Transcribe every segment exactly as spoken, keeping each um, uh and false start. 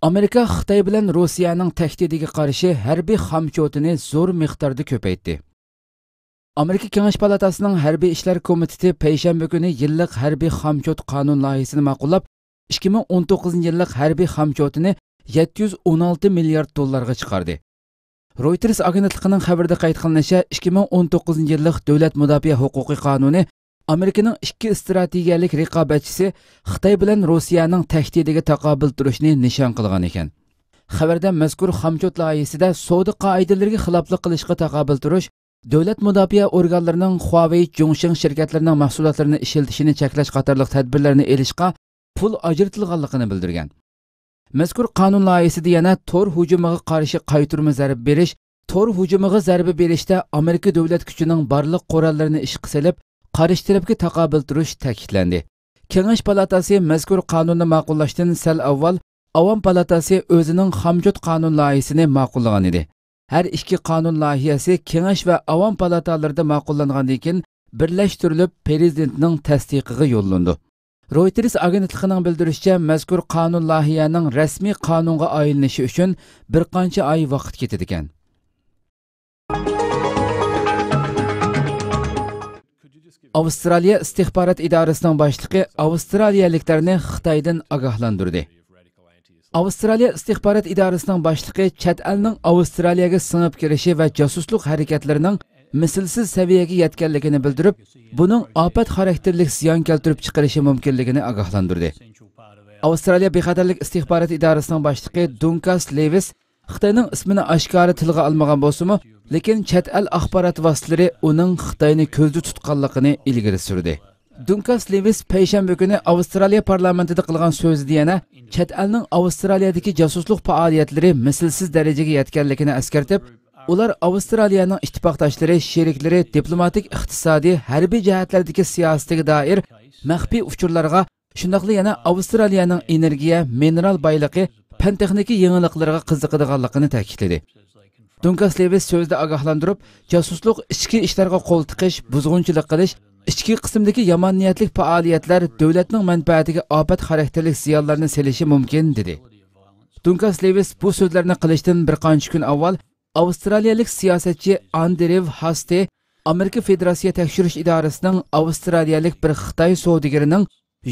ئامېرىكا خىتاي بىلەن روسىيەنىڭ تەھدىتىگە قارشى ھەربىي خامچوتىنى زور مىقداردا كۆپەيتتى. ئامېرىكا كېڭەش پالاتاسىنىڭ ھەربىي ئىشلار كومىتېتى پەيشەنبە كۈنى يىللىق ھەربىي خامچوت قانۇن لايىھىسىنى ماقۇللاپ، ئىككى مىڭ ئون توققۇزىنچى يىللىق ھەربىي خامچوتىنى يەتتە يۈز ئون ئالتە مىليارد دوللارغا چىقاردى. رويتېرس ئاگېنتلىقىنىڭ خەۋىرىدە قەيت قىلىنىشىچە، ئىككى مىڭ ئون توققۇزىنچى يىللىق دۆلەت مۇداپىئە ھوقۇقى قانۇنى ئامېرىكىنىڭ ئىككى ئىستراتېگىيەلىك رىقابەتچىسى خىتاي بىلەن روسىيەنىڭ تەھدىتىگە تاقابىل تۇرۇشنى نىشان قىلغان ئىكەن. خەۋەردە مەزكۇر خامچوت لايىھىسىدە سودا قائىدىلىرىگە خىلاپلىق قىلىشقا تاقابىل تۇرۇش، دۆلەت مۇداپىئە ئورگانلىرىنىڭ خۇاۋېي، جۇڭشېڭ شىركەتلىرىنىڭ مەھسۇلاتلىرىنى ئىشلىتىشىنى چەكلەش قاتارلىق تەدبىرلەرنى ئېلىشقا پۇل ئاجرىتىلغانلىقىنى بىلدۈرگەن. مەزكۇر قانۇن لايىھىسىدە يەنە تور ھۇجۇمىغا قارشى قايتۇرما زەربە بېرىش، تور ھۇجۇمىغا زەربە بېرىشتە ئامېرىكا دۆلەت كۈچىنىڭ بارلىق قوراللىرىنى ئىشقا سېلىپ، قارشى تەرەپكە تاقابىل تۇرۇش تەكىتلەندى. كېڭەش پالاتاسى مەزكۇر قانۇننى ماقۇللاشتىن سەل ئاۋۋال ئاۋام پالاتاسى ئۆزىنىڭ خامچوت قانۇن لايىھىسىنى ماقۇللىغان ئىدى. ھەر ئىككى قانۇن لايىھەسى كېڭەش ۋە ئاۋام پالاتالىرىدا ماقۇللانغاندىن كېيىن بىرلەشتۈرۈلۈپ، پىرېزىدېنتنىڭ تەستىقىغا يوللىنىدۇ. رويتېرس ئاگېنتلىقىنىڭ بىلدۈرۈشىچە، مەزكۇر قانۇن لايىھەنىڭ رەسمىي قانۇنغا ئايلىنىشى ئۈچۈن بىر قانچە ئاي ۋاقىت كېتىدىكەن. ئاۋسترالىيە ئىستىخبارات ئىدارىسىنىڭ باشلىقى ئاۋسترالىيەلىكلەرنى خىتايدىن ئاگاھلاندۇردى. ئاۋسترالىيە ئىستىخبارات ئىدارىسىنىڭ باشلىقى چەت ئەلنىڭ ئاۋسترالىيەگە سىڭىپ كىرىشى ۋە جاسۇسلۇق ھەرىكەتلىرىنىڭ مىسلىسىز سەۋىيەگە يەتكەنلىكىنى بىلدۈرۈپ، بۇنىڭ ئاپەت خاراكتېرلىك زىيان كەلتۈرۈپ چىقىرىشى مۇمكىنلىكىنى ئاگاھلاندۇردى. ئاۋسترالىيە بىخەتەرلىك ئىستىخبارات ئىدارىسىنىڭ باشلىقى دۇنكاس لېۋىس خىتاينىڭ ئىسمىنى ئاشكارا تىلغا ئالمىغان بولسىمۇ، لېكىن چەت ئەل ئاخبارات ۋاسىتىلىرى ئۇنىڭ خىتاينى كۆزدە تۇتقانلىقىنى ئىلگىرى سۈردى. دۇنكاس لېۋىس پەيشەنبە كۈنى ئاۋسترالىيە پارلامېنتىدا قىلغان سۆزىدە يەنە چەت ئەلنىڭ ئاۋسترالىيەدىكى جاسۇسلۇق پائالىيەتلىرى مىسلىسىز دەرىجىگە يەتكەنلىكىنى ئەسكەرتىپ، ئۇلار ئاۋسترالىيەنىڭ ئىتتىپاقداشلىرى، شېرىكلىرى، دىپلوماتىك، ئىقتىسادىي، ھەربىي جەھەتلەردىكى سىياسىتىگە دائىر مەخپىي ئۇچۇرلارغا، شۇنداقلا يەنە ئاۋسترالىيەنىڭ ئېنېرگىيە، مىنېرال بايلىقى، پەن-تېخنىكا يېڭىلىقلىرىغا قىزىقىدىغانلىقىنى تەكىتلىدى. دۇنكاس لېۋىس سۆزىدە ئاگاھلاندۇرۇپ، جاسۇسلۇق، ئىچكى ئىشلارغا قول تىقىش، بۇزغۇنچىلىق قىلىش، ئىچكى قىسىمدىكى يامان نىيەتلىك پائالىيەتلەر دۆلەتنىڭ مەنپەئەتىگە ئاپەت خاراكتېرلىك زىيانلارنى سېلىشى مۇمكىن، دېدى. دۇنكاس لېۋىس بۇ سۆزلەرنى قىلىشتىن بىر قانچە كۈن ئاۋۋال ئاۋسترالىيەلىك سىياسەتچى ئاندرېۋ ھاستى ئامېرىكا فېدېراتسىيە تەكشۈرۈش ئىدارىسىنىڭ ئاۋسترالىيەلىك بىر خىتاي سودىگىرىنىڭ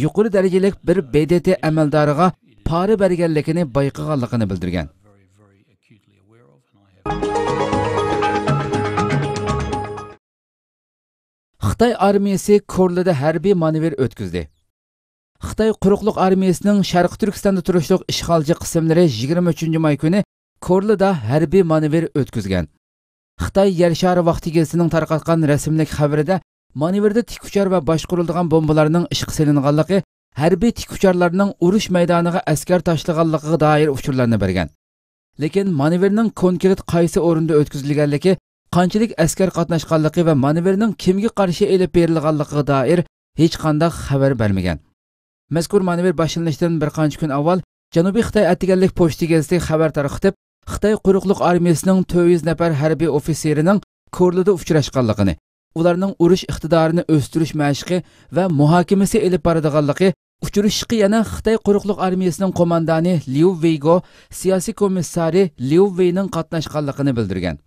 يۇقىرى دەرىجىلىك بىر ب د ت ئەمەلدارىغا پارا بەرگەنلىكىنى بايقىغانلىقىنى بىلدۈرگەن. خىتاي ئارمىيىسى كورلىدا ھەربىي مانېۋىر ئۆتكۈزدى. خىتاي قۇرۇقلۇق ئارمىيىسىنىڭ شەرقىي تۈركىستاندا تۇرۇشلۇق ئىشغالچى قىسىملىرى يىگىرمە ئۈچىنچى ماي كۈنى كورلىدا ھەربىي مانېۋىر ئۆتكۈزگەن. خىتاي يەر شارى ۋاقتى گېزىتىنىڭ تارقاتقان رەسىملىك خەۋىرىدە، مانېۋىردا تىك ئۇچار ۋە باشقۇرۇلىدىغان بومبىلارنىڭ ئىشقا سېلىنغانلىقى، ھەربىي تىك ئۇچارلارنىڭ ئۇرۇش مەيدانىغا ئەسكەر تاشلىغانلىقىغا دائىر ئۇچۇرلارنى بەرگەن. لېكىن مانېۋىرنىڭ كونكرېت قايسى ئورۇندا ئۆتكۈزۈلگەنلىكى، قانچىلىك ئەسكەر قاتناشقانلىقى ۋە مانېۋىرنىڭ كىمگە قارشى ئېلىپ بېرىلغانلىقىغا دائىر ھېچقانداق خەۋەر بەرمىگەن. مەزكۇر مانېۋىر باشلىنىشتىن بىر قانچە كۈن ئاۋۋال جەنۇبىي خىتاي ئەتىگەنلىك پوچتا گېزىتى خەۋەر تارقىتىپ، خىتاي قۇرۇقلۇق ئارمىيىسىنىڭ تۆت يۈز نەپەر ھەربىي ئوفىتسېرىنىڭ كورلىدا ئۇچراشقانلىقىنى، ئۇلارنىڭ ئۇرۇش ئىقتىدارىنى ئۆستۈرۈش مەشىقى ۋە مۇھاكىمىسى ئېلىپ بارىدىغانلىقى، ئۇچرىشىشقا يەنە خىتاي قۇرۇقلۇق ئارمىيىسىنىڭ قوماندانى ليۇ ۋېيگو، سىياسىي كومىسسارى ليۇ ۋېينىڭ قاتناشقانلىقىنى بىلدۈرگەن.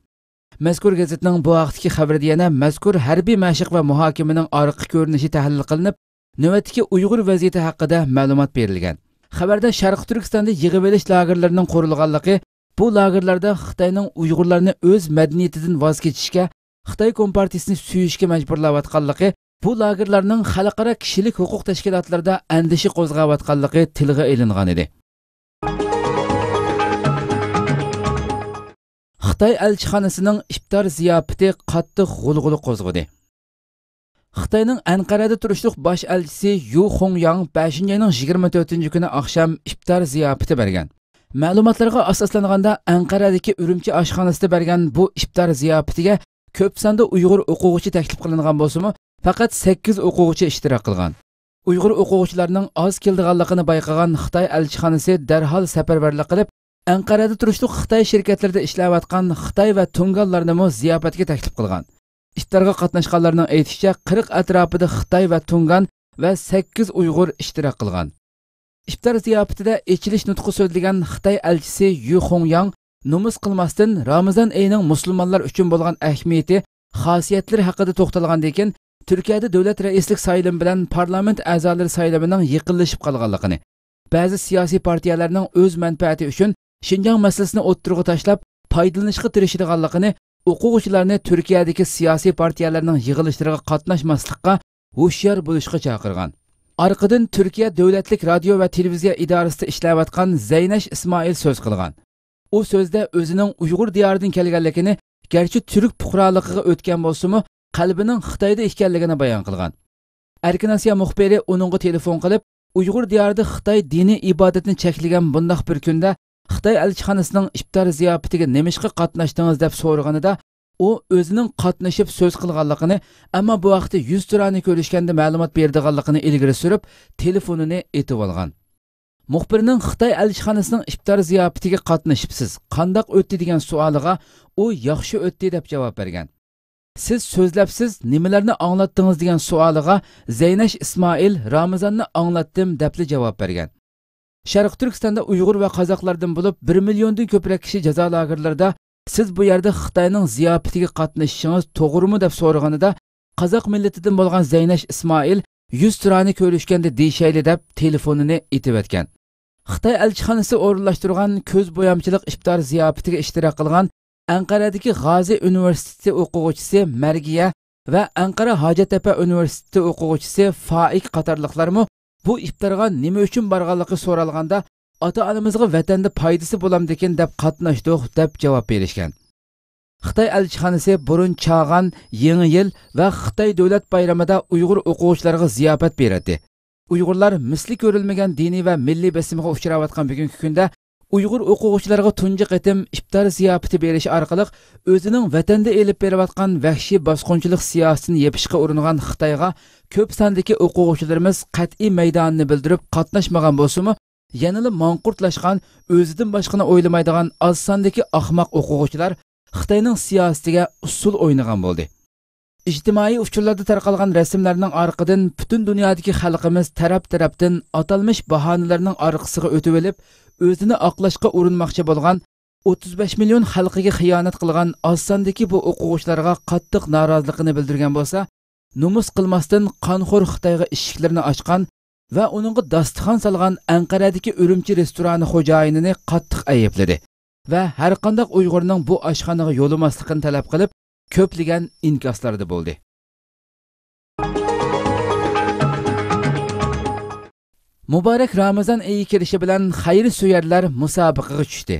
مەزكۇر گېزىتنىڭ بۇ ھەقتىكى خەۋىرىدە يەنە مەزكۇر ھەربىي مەشىق ۋە مۇھاكىمىنىڭ ئارقا كۆرۈنۈشى تەھلىل قىلىنىپ، نۆۋەتتىكى ئۇيغۇر ۋەزىيىتى ھەققىدە مەلۇمات بېرىلگەن. خەۋەردە شەرقىي تۈركىستاندا يىغىۋېلىش لاگېرلىرىنىڭ قۇرۇلغانلىقى، بۇ لاگېرلاردا خىتاينىڭ ئۇيغۇرلارنى ئۆز مەدەنىيىتىدىن ۋاز كېچىشكە، خىتاي كومپارتىيىسىنى سۆيۈشكە مەجبۇرلاۋاتقانلىقى، بۇ لاگېرلارنىڭ خەلقئارا كىشىلىك ھوقۇق تەشكىلاتلىرىدا ئەندىشە قوزغاۋاتقانلىقى تىلغا ئېلىنغانىدى. خىتاي ئەلچىخانىسىنىڭ ئىپتار زىياپىتى قاتتىق غۇلغۇلا قوزغىدى. خىتاينىڭ ئەنقەرەدە تۇرۇشلۇق باش ئەلچىسى يۇ خۇڭياڭ بەشىنچى ئاينىڭ يىگىرمە تۆتىنچى كۈنى ئاخشام ئىپتار زىياپىتى بەرگەن. مەلۇماتلارغا ئاساسلانغاندا، ئەنقەرەدىكى ئۈرۈمچى ئاشخانىسىدا بەرگەن بۇ ئىپتار زىياپىتىگە كۆپ ساندا ئۇيغۇر ئوقۇغۇچى تەكلىپ قىلىنغان بولسىمۇ، پەقەت سەككىز ئوقۇغۇچى ئىشتىراك قىلغان. ئۇيغۇر ئوقۇغۇچىلارنىڭ ئاز كېلىدىغانلىقىنى بايقىغان خىتاي ئەلچىخانىسى دەرھال سەپەرۋەرلىك قىلىپ، ئەنقەرەدە تۇرۇشلۇق خىتاي شىركەتلىرىدە ئىشلەۋاتقان خىتاي ۋە تۇڭگانلارنىمۇ زىياپەتكە تەكلىپ قىلغان. ئىپتارغا قاتناشقانلارنىڭ ئېيتىشىچە، قىرىق ئەتراپىدا خىتاي ۋە تۇڭگان ۋە سەككىز ئۇيغۇر ئىشتىراك قىلغان. ئىپتار زىياپىتىدە ئېچىلىش نۇتقى سۆزلىگەن خىتاي ئەلچىسى يۈ خۇڭياڭ نومۇس قىلماستىن رامىزان ئېيىنىڭ مۇسۇلمانلار ئۈچۈن بولغان ئەھمىيىتى، خاسىيەتلىرى ھەققىدە توختالغاندىن كېيىن، تۈركىيەدە دۆلەت رەئىسلىك سايلىمى بىلەن پارلامېنت ئەزالىرى سايلىمىنىڭ يېقىنلىشىپ قالغانلىقىنى، بەزى سىياسىي پارتىيەلەرنىڭ ئۆز مەنپەئەتى ئۈچۈن شىنجاڭ مەسىلىسىنى ئوتتۇرىغا تاشلاپ، پايدىلىنىشقا تىرىشىدىغانلىقىنى، ئوقۇغۇچىلارنى تۈركىيەدىكى سىياسىي پارتىيەلەرنىڭ يىغىلىشلىرىغا قاتناشماسلىققا ھوشيار بولۇشقا چاقىرغان. ئارقىدىن تۈركىيە دۆلەتلىك رادىيو ۋە تېلېۋىزىيە ئىدارىسىدە ئىشلەۋاتقان زەينەش ئىسمائىل سۆز قىلغان. ئۇ سۆزىدە ئۆزىنىڭ ئۇيغۇر دىيارىدىن كەلگەنلىكىنى، گەرچە تۈرك پۇقرالىقىغا ئۆتكەن بولسىمۇ، قەلبىنىڭ خىتايدا ئىكەنلىكىنى بايان قىلغان. ئەركىن ئاسىيا مۇخبىرى ئۇنىڭغا تېلېفون قىلىپ، ئۇيغۇر دىيارىدا خىتاي دىنىي ئىبادەتنى چەكلىگەن بۇنداق بىر كۈندە خىتاي ئەلچىخانىسىنىڭ ئىپتار زىياپىتىگە نېمىشقا قاتناشتىڭىز دەپ سورىغىنىدا، ئۇ ئۆزىنىڭ قاتنىشىپ سۆز قىلغانلىقىنى، ئەمما بۇ ھەقتە يۈزتۇرانە كۆرۈشكەندە مەلۇمات بېرىدىغانلىقىنى ئىلگىرى سۈرۈپ، تېلېفونىنى ئېتىۋالغان. مۇخبىرنىڭ خىتاي ئەلچىخانىسىنىڭ ئىپتار زىياپىتىگە قاتنىشىپسىز، قانداق ئۆتتى دېگەن سوئالىغا ئۇ ياخشى ئۆتتى دەپ جاۋاب بەرگەن. سىز سۆزلەپسىز، نېمىلەرنى ئاڭلاتتىڭىز دېگەن سوئالىغا زەينەش ئىسمائىل رامىزاننى ئاڭلاتتىم دەپلا جاۋاب بەرگەن. شەرقىي تۈركىستاندا ئۇيغۇر ۋە قازاقلاردىن بولۇپ بىر مىليوندىن كۆپرەك كىشى جازا لاگېرلىرىدا، سىز بۇ يەردە خىتاينىڭ زىياپىتىگە قاتنىشىشىڭىز توغرىمۇ دەپ سورىغىنىدا، قازاق مىللىتىدىن بولغان زەينەش ئىسمائىل يۈزتۇرانە كۆرۈشكەندە دېيىشەيلى دەپ تېلېفونىنى ئېتىۋەتكەن. خىتاي ئەلچىخانىسى ئورۇنلاشتۇرغان كۆز بويامچىلىق ئىپتار زىياپىتىگە ئىشتىراك قىلغان ئەنقەرەدىكى غازى ئۇنىۋېرسىتېتى ئوقۇغۇچىسى مەرگىيە ۋە ئەنقەرە ھاجەتتەپە ئۇنىۋېرسىتېتى ئوقۇغۇچىسى فائىك قاتارلىقلارمۇ بۇ ئىپتارغا نېمە ئۈچۈن بارغانلىقى سورالغاندا، ئاتا-ئانىمىزغا ۋەتەندە پايدىسى بولامدىكىن دەپ قاتناشتۇق دەپ جاۋاب بېرىشكەن. خىتاي ئەلچىخانىسى بۇرۇن چاغان، يېڭى يىل ۋە خىتاي دۆلەت بايرىمىدا ئۇيغۇر ئوقۇغۇچىلارغا زىياپەت بېرەتتى. ئۇيغۇرلار مىسلى كۆرۈلمىگەن دىنىي ۋە مىللىي بېسىمغا ئۇچراۋاتقان بۈگۈنكى كۈندە ئۇيغۇر ئوقۇغۇچىلارغا تۇنجى قېتىم ئىپتار زىياپىتى بېرىش ئارقىلىق ئۆزىنىڭ ۋەتەندە ئېلىپ بېرىۋاتقان ۋەھشىي باسقۇنچىلىق سىياسىتىنى يېپىشقا ئۇرۇنغان خىتايغا كۆپ ساندىكى ئوقۇغۇچىلىرىمىز قەتئىي مەيدانىنى بىلدۈرۈپ قاتناشمىغان بولسىمۇ، يەنىلا ماڭقۇرتلاشقان، ئۆزىدىن باشقىنى ئويلىمايدىغان ئاز ساندىكى ئاخماق ئوقۇغۇچىلار خىتاينىڭ سىياسىتىگە ئۇسسۇل ئوينىغان بولدى. ئىجتىمائىي ئۇچۇرلاردا تارقالغان رەسىملەرنىڭ ئارقىدىن پۈتۈن دۇنيادىكى خەلقىمىز تەرەپ-تەرەپتىن ئاتالمىش باھانىلەرنىڭ ئارقىسىغا ئۆتۈۋېلىپ، ئۆزىنى ئاقلاشقا ئۇرۇنماقچى بولغان، ئوتتۇز بەش مىليون خەلقىگە خىيانەت قىلغان ئاز ساندىكى بۇ ئوقۇغۇچىلارغا قاتتىق نارازىلىقىنى بىلدۈرگەن بولسا، نومۇس قىلماستىن قانخور خىتايغا ئىشىكلىرىنى ئاچقان ۋە ئۇنىڭغا داستىخان سالغان ئەنقەرەدىكى ئۈرۈمچى رېستورانى خوجايىنىنى قاتتىق ئەيىبلىدى ۋە ھەرقانداق ئۇيغۇرنىڭ بۇ ئاشخانىغا يولىماسلىقىنى تەلەپ قىلىپ، كۆپلىگەن ئىنكاسلاردا بولدى. مۇبارەك رامىزان ئېيى كىرىشى بىلەن خەيرسۆيەرلەر مۇسابىقىگە چۈشتى.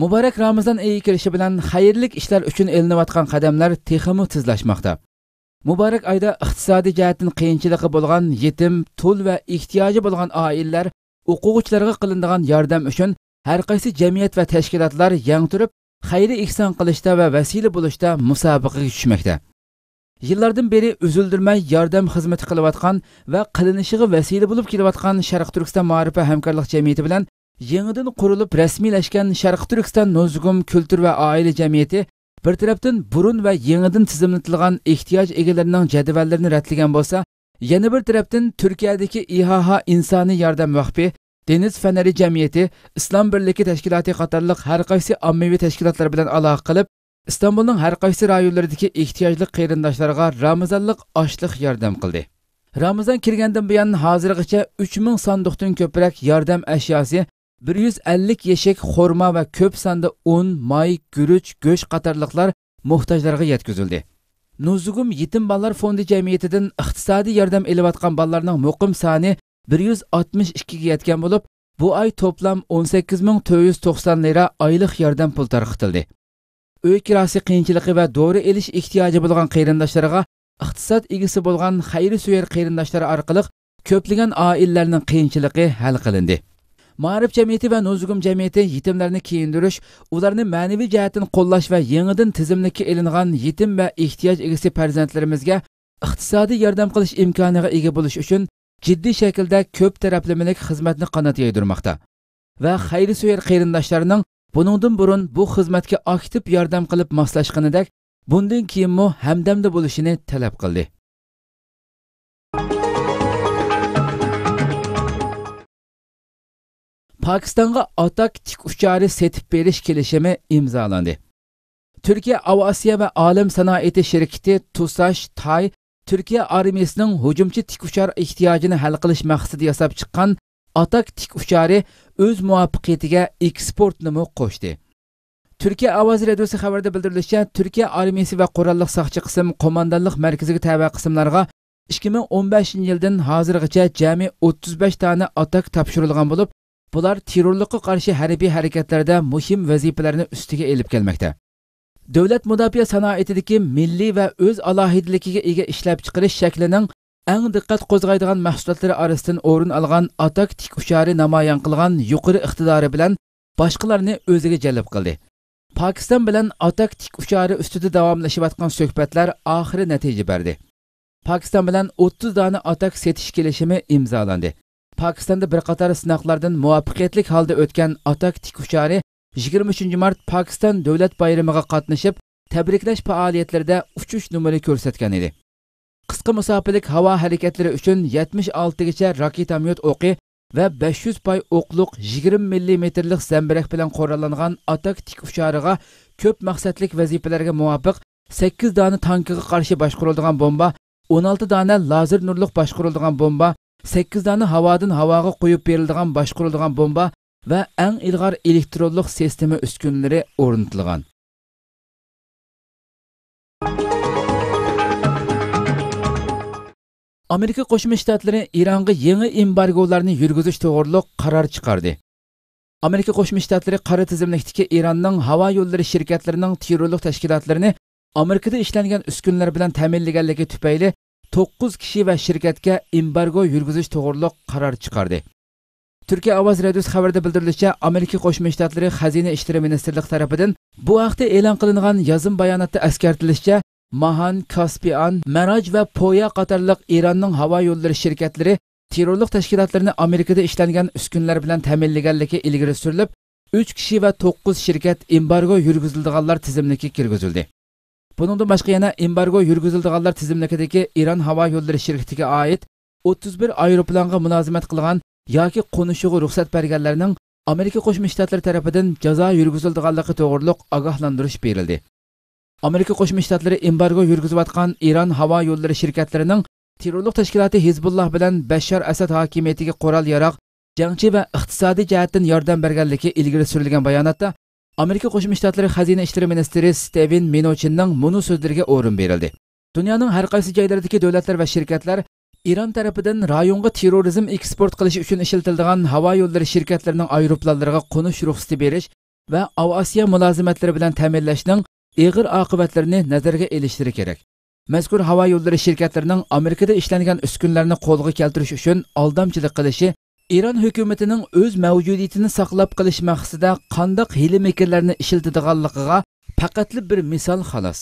مۇبارەك رامىزان ئېيى كىرىشى بىلەن خەيرلىك ئىشلار ئۈچۈن ئېلىنىۋاتقان قەدەملەر تېخىمۇ تېزلاشماقتا. مۇبارەك ئايدا ئىقتىسادىي جەھەتتىن قىيىنچىلىقى بولغان يېتىم، تۇل ۋە ئېھتىياجى بولغان ئائىلىلەر، ئوقۇغۇچىلارغا قىلىنىدىغان ياردەم ئۈچۈن ھەرقايسى جەمئىيەت ۋە تەشكىلاتلار يەڭ تۈرۈپ، خەير-ئېھسان قىلىشتا ۋە ۋەسىلە بولۇشتا مۇسابىقىگە چۈشمەكتە. يىللاردىن بېرى ئۈزۈلدۈرمەي ياردەم خىزمىتى قىلىۋاتقان ۋە قىلىنىشىغا ۋەسىلە بولۇپ كېلىۋاتقان شەرقىي تۈركىستان مائارىپ ۋە ھەمكارلىق جەمئىيىتى بىلەن يېڭىدىن قۇرۇلۇپ رەسمىيلەشكەن شەرقىي تۈركىستان نۇزۇگۇم كۈلتۈر ۋە ئائىلە جەمئىيىتى بىر تەرەپتىن بۇرۇن ۋە يېڭىدىن تىزىملىتىلغان ئېھتىياج ئىگىلىرىنىڭ جەدۋەللىرىنى رەتلىگەن بولسا، يەنە بىر تەرەپتىن تۈركىيەدىكى ئىھاھا ئىنسانىي ياردەم ۋەقپى، دېنىز فېنېرى جەمئىيىتى، ئىسلام بىرلىكى تەشكىلاتى قاتارلىق ھەرقايسى ئاممىۋى تەشكىلاتلار بىلەن ئالاقە قىلىپ، ئىستانبۇلنىڭ ھەرقايسى رايونلىرىدىكى ئېھتىياجلىق قېرىنداشلارغا رامىزانلىق ئاشلىق ياردەم قىلدى. رامىزان كىرگەندىن بۇيان ھازىرغىچە ئۈچ مىڭ ساندۇقتىن كۆپرەك ياردەم ئەشياسى، بىر يۈز ئەللىك يەشىك خورما ۋە كۆپ ساندا ئۇن، ماي، گۈرۈچ، گۆش قاتارلىقلار موھتاجلارغا يەتكۈزۈلدى. نۇزۇگۇم يېتىم بالىلار فوندى جەمئىيىتىدىن ئىقتىسادىي ياردەم ئېلىۋاتقان بالىلارنىڭ مۇقىم سانى بىر يۈز ئاتمىش ئىككىگە يەتكەن بولۇپ، بۇ ئاي توپلام ئون سەككىز مىڭ تۆت يۈز توقسان لىرا ئايلىق ياردەم پۇل تارقىتىلدى. ئۆي كىراسى قىيىنچىلىقى ۋە دورا ئېلىش ئېھتىياجى بولغان قېرىنداشلارغا ئىقتىساد ئىگىسى بولغان خەير سۆيەر قېرىنداشلار ئارقىلىق كۆپلىگەن ئائىلىلەرنىڭ قىيىنچىلىقى ھەل قىلىندى. مائارىپ جەمئىيىتى ۋە نۇزۇگۇم جەمئىيىتى يېتىملەرنى كىيىندۈرۈش، ئۇلارنى مەنىۋى جەھەتتىن قوللاش ۋە يېڭىدىن تىزىملىككە ئېلىنغان يېتىم ۋە ئېھتىياج ئىگىسى پەرزەنتلىرىمىزگە ئىقتىسادىي ياردەم قىلىش ئىمكانىغا ئىگە بولۇش ئۈچۈن جىددىي شەكىلدە كۆپ تەرەپلىمىلىك خىزمەتنى قانات يايدۇرماقتا ۋە خەير سۆيەر قېرىنداشلارنىڭ بۇنىڭدىن بۇرۇن بۇ خىزمەتكە ئاكتىپ ياردەم قىلىپ ماسلاشقىنىدەك، بۇندىن كېيىنمۇ ھەمدەمدە بولۇشىنى تەلەپ قىلدى. پاكىستانغا ئاتاك تىك ئۇچارى سېتىپ بېرىش كېلىشىمى ئىمزالاندى. تۈركىيە ئاۋىئاتسىيە ۋە ئالەم سانائىتى شىركىتى تۇساش تاي تۈركىيە ئارمىيىسىنىڭ ھۇجۇمچى تىك ئۇچار ئېھتىياجىنى ھەل قىلىش مەقسىتىدە ياساپ چىققان ئاتاك تىك ئۇچارى ئۆز مۇۋەپپەقىيىتىگە ئېكسپورتنىمۇ قوشتى. تۈركىيە ئاۋازى رادىيوسى خەۋىرىدە بىلدۈرۈلۈشىچە، تۈركىيە ئارمىيىسى ۋە قوراللىق ساقچى قىسىم قوماندانلىق مەركىزىگە تەۋە قىسىملارغا ئىككى مىڭ ئون بەشىنچى يىلدىن ھازىرغىچە جەمئىي ئوتتۇز بەش دانە ئاتاك تاپشۇرۇلغان بولۇپ، بۇلار تېررورلۇققا قارشى ھەربىي ھەرىكەتلەردە مۇھىم ۋەزىپىلەرنى ئۈستىگە ئېلىپ كەلمەكتە. دۆلەت مۇداپىئە سانائىتىدىكى مىللىي ۋە ئۆز ئالاھىدىلىكىگە ئىگە ئىشلەپچىقىرىش شەكلىنىڭ ئەڭ دىققەت قوزغايدىغان مەھسۇلاتلىرى ئارىسىدىن ئورۇن ئالغان ئاتاك تىك ئۇچارى نامايان قىلغان يۇقىرى ئىقتىدارى بىلەن باشقىلارنى ئۆزىگە جەلپ قىلدى. پاكىستان بىلەن ئاتاك تىك ئۇچارى ئۈستىدە داۋاملىشىۋاتقان سۆھبەتلەر ئاخىرى نەتىجە بەردى. پاكىستان بىلەن ئوتتۇز دانە ئاتاك سېتىش كېلىشىمى ئىمزالاندى. پاكىستاندا بىر قاتار سىناقلاردىن مۇۋەپپەقىيەتلىك ھالدا ئۆتكەن ئاتاك تىك ئۇچارى يىگىرمە ئۈچىنچى مارت پاكىستان دۆلەت بايرىمىغا قاتنىشىپ، تەبرىكلەش پائالىيەتلىرىدە ئۇچۇش نومۇرى كۆرسەتكەن ئىدى. قىسقا مۇساپىلىك ھاۋا ھەرىكەتلىرى ئۈچۈن يەتمىش ئالتىگىچە راكېتاميوت ئوقى ۋە بەش يۈز پاي ئوقلۇق يىگىرمە مىللىمېتىرلىق زەمبىرەك بىلەن قوراللانغان ئاتاك تىك ئۇچارىغا كۆپ مەقسەتلىك ۋەزىپىلەرگە مۇۋاپىق سەككىز دانە تانكىغا قارشى باشقۇرۇلىدىغان بومبا، ئون ئالتە دانە لازېر نۇرلۇق باشقۇرۇلىدىغان بومبا، سەككىز دانە ھاۋادىن ھاۋاغا قويۇپ بېرىلىدىغان باشقۇرۇلىدىغان بومبا ۋە ئەڭ ئىلغار ئېلېكترونلۇق سىستېما ئۈسكۈنىلىرى ئورنىتىلغان. ئامېرىكا قوشما شتاتلىرى ئىرانغا يېڭى ئېمبارگولارنى يۈرگۈزۈش توغرۇلۇق قارار چىقاردى. ئامېرىكا قوشما شتاتلىرى قارا تىزىملىكتىكى ئىراننىڭ ھاۋا يوللىرى شىركەتلىرىنىڭ تېررورلۇق تەشكىلاتلىرىنى ئامېرىكىدا ئىشلەنگەن ئۈسكۈنىلەر بىلەن تەمىنلىگەنلىكى تۈپەيلى توققۇز كىشى ۋە شىركەتكە ئېمبارگو يۈرگۈزۈش توغرۇلۇق قارار چىقاردى. تۈركىيە ئاۋازى رادىيوسى خەۋىرىدە بىلدۈرۈلۈشىچە، ئامېرىكا قوشما شتاتلىرى خەزىنە ئىشلىرى مىنىستىرلىقى تەرىپىدىن بۇ ھەقتە ئېلان قىلىنغان يازما باياناتتا ئەسكەرتىلىشىچە، ماھان، كاسپىئان، مەراج ۋە پويا قاتارلىق ئىراننىڭ ھاۋا يوللىرى شىركەتلىرى تېررورلۇق تەشكىلاتلىرىنى ئامېرىكىدا ئىشلەنگەن ئۈسكۈنىلەر بىلەن تەمىنلىگەنلىكى ئىلگىرى سۈرۈلۈپ، ئۈچ كىشى ۋە توققۇز شىركەت ئېمبارگو يۈرگۈزۈلىدىغانلار تىزىملىكىگە كىرگۈزۈلدى. بۇنىڭدىن باشقا يەنە ئېمبارگو يۈرگۈزۈلىدىغانلار تىزىملىكىدىكى ئىران ھاۋا يوللىرى شىركىتىگە ئائىت ئوتتۇز بىر ئايروپىلانغا مۇلازىمەت قىلغان ياكى قونۇشىغا رۇخسەت بەرگەنلەرنىڭ ئامېرىكا قوشما شتاتلىرى تەرىپىدىن جازا يۈرگۈزۈلىدىغانلىقى توغرۇلۇق ئاگاھلاندۇرۇش بېرىلدى. ئامېرىكا قوشما شتاتلىرى ئېمبارگو يۈرگۈزۈۋاتقان ئىران ھاۋا يوللىرى شىركەتلىرىنىڭ تېررورلۇق تەشكىلاتى ھىزبۇللاھ بىلەن بەششار ئەسەد ھاكىمىيىتىگە قورال-ياراغ، جەڭچى ۋە ئىقتىسادىي جەھەتتىن ياردەم بەرگەنلىكى ئىلگىرى سۈرۈلگەن باياناتتا، ئامېرىكا قوشما شتاتلىرى خەزىنە ئىشلىرى مىنىستىرى ستېۋېن مىنوچىننىڭ مۇنۇ سۆزلىرىگە ئورۇن بېرىلدى. دۇنيانىڭ ھەر قايسى جايلىرىدىكى دۆلەتلەر ۋە شىركەتلەر ئىران تەرىپىدىن رايونغا تېررورىزم ئېكسپورت قىلىش ئۈچۈن ئىشلىتىلىدىغان ھاۋا يوللىرى شىركەتلىرىنىڭ ئايروپىلانلىرىغا قونۇش رۇخسىتى بېرىش ۋە ئاۋىئاتسىيە مۇلازىمەتلىرى بىلەن تەمىنلەشنىڭ ئېغىر ئاقىۋەتلىرىنى نەزەرگە ئېلىشلىرى كېرەك. مەزكۇر ھاۋا يوللىرى شىركەتلىرىنىڭ ئامېرىكىدا ئىشلەنگەن ئۈسكۈنىلەرنى قولغا كەلتۈرۈش ئۈچۈن ئالدامچىلىق قىلىشى ئىران ھۆكۈمىتىنىڭ ئۆز مەۋجۇدىيىتىنى ساقلاپ قېلىش مەقسىتىدە قانداق ھىيلە-مىكىرلەرنى ئىشلىتىدىغانلىقىغا پەقەتلا بىر مىسال، خالاس.